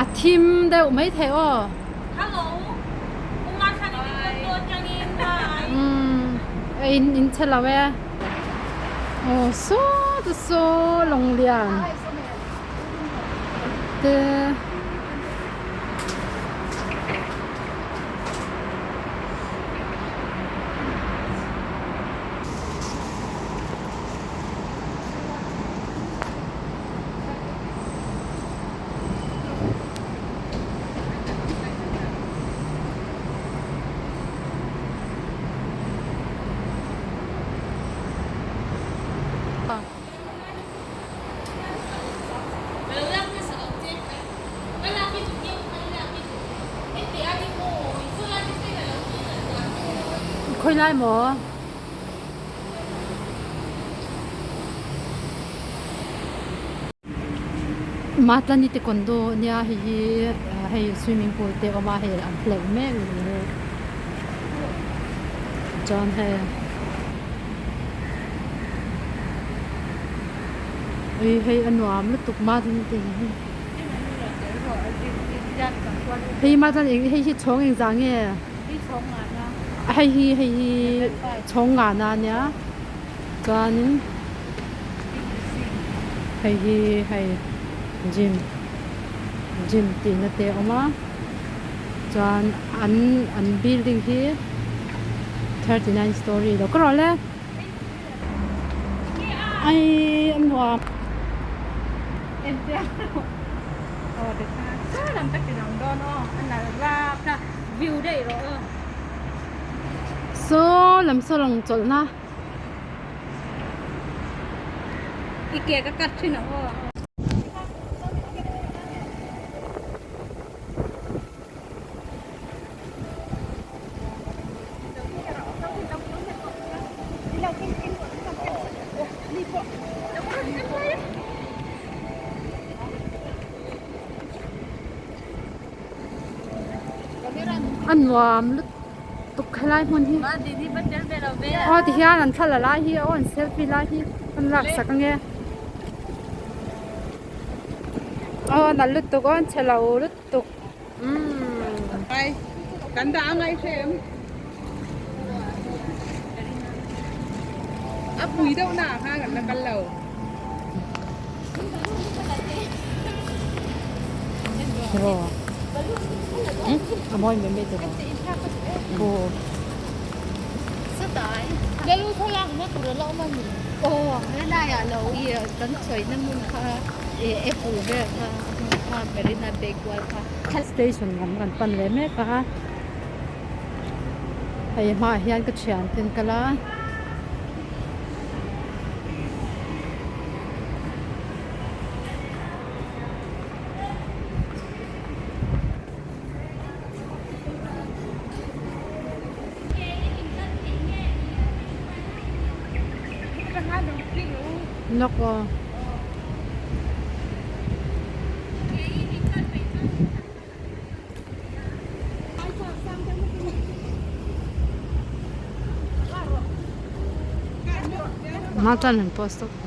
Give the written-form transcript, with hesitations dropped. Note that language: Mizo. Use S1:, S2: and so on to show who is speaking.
S1: A thim deuh maithei aw. Umm in in che lo e. Aw saw te saw lawng lian te. Khawi lai maw? Matlani taekwondo nia hei hi hei swimming pool te a awm a hei an hleuh mek a ni e chuan hei ui hei a nuam lutuk matlani te hi hei matlani hei hi chhawng engzah nge hei hi hei hi chhawng ngana ania chuanin hei hi hei gym gym tihna te a awm a chuan an an building hi 39 story lo ka rawh le ai a nuam. Saw lam saw lawng chawlhna.
S2: I ke ka cut thin ang aw.
S1: A nuam lutuk helai hmun hi aw ti hian an thla la lai hi aw an selfie lai hi an lak sak ange aw nalh lutuk aw an chhe lo lutuk umm. A mawi mai mai tawh aw. Station lam kan pan leh mek a hei hmaah hian ka thian te an kal a. Lawk aw. Hma chuan han post tawp.